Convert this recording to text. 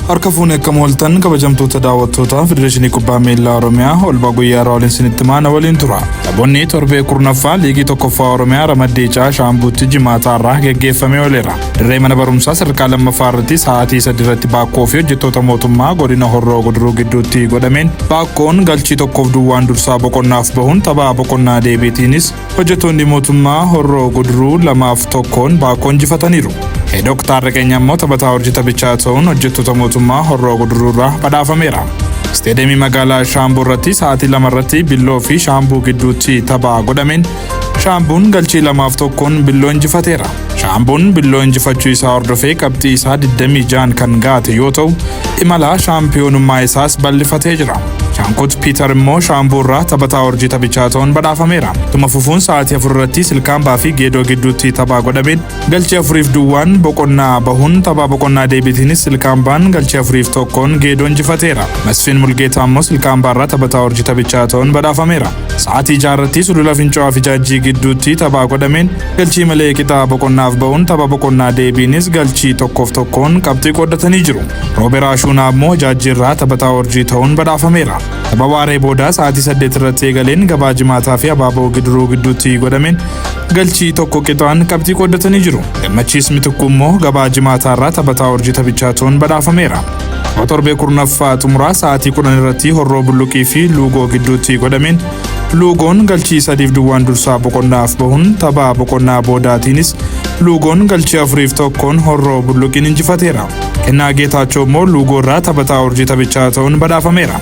Harka fuunee akkam ooltan, kabajamtoota daawwattoota Federeeshinii Kubbaa Miillaa Oromiyaa. Oolmaa guyyaa irraa waliin isinitti maana waliin tura. Taphoonni torbee 10ffaa Liigii 1ffaa Oromiyaa ramaddii C Shaambuutti Jimaataa irraa geggeeffamee ooleera. Dirree mana barumsaa sadarkaa lammaffaa irratti sa'aatii 3 irratti Baakkoo fi hojjettoota mootummaa godina Horroo Guduruu gidduutti godhameen Baakkoon galchii 1'f 0n dursaa boqonnaaf bahuun, tapha boqonnaa deebiitiinis hojjettoonni mootummaa Horroo Guduruu 2'f 1n Baakkoo injifataniiru. Heedok Taarraqeenya immoo taphataa urjii taphichaa ta'uun hojjettoota mootummaa Horroo Guduruu irraa badhaafameera. Isteediyeemii magaalaa Shaambuu irratti sa'aatii 2 irratti Billoo fi Shaambuu gidduutti tapha godhameen Shaambuun galchii 2'f 1n Billoo injifateera. Shaambuun Billoo injifachuu isaa hordofee qabxii isaa 26n kan ga'ate yoo ta'u, imala shaampiyoonummaa isaas bal'ifatee jira. Shaankut Piitar immoo Shaambuu irraa taphataa urjii taphichaa ta'uun badhaafameera. Ittuma fufuun sa'aatii 4 irratti Silkaambaa fi Geedoo gidduutti tapha godhameen galchii 4'f 0n boqonnaa bahuun, tapha boqonnaa deebiitiinis Silkaambaan galchii 4'f 1n Geedoo injifateera. Masfiin Mulgeetaa immoo Silkaambaa irraa taphataa urjii taphichaa ta'uun badhaafameera. Sa'aatii 6 irratti Sulula Fincaa'aa fi Jaajjii gidduutti tapha godhameen galchii malee qixaa boqonnaaf bahuun, tapha boqonnaa deebiinis galchii 1'f 1n qabxii qooddatanii jiru. Rooberaa Ashuunaa immoo Jaajjii irraa taphataa urjii ta'uun badhaafameera. Tapha waaree boodaa sa'aatii 8 irratti eegaleen Gabaa Jimaataa fi Abaaboo Giduruu gidduutti godhameen galchii tokko qixaan qabxii qooddatanii jiru. Gammachiis Mitikkuu immoo Gabaa Jimaataa irraa taphataa urjii taphichaa ta'uun badhaafameera. Tapha torbee 10ffaa xumuraa sa'aatii 10 irratti Horroo Bulluqii fi Luugoo gidduutti godhameen Luugoon galchii 3'f 0n dursaa boqonnaaf bahuun, tapha boqonnaa boodaatiinis Luugoon galchii 4'f 1n Horroo Bulluqiin injifateera. Kennaa Geetaachoo immoo Luugoo irraa taphataa urjii taphichaa ta'uun badhaafameera.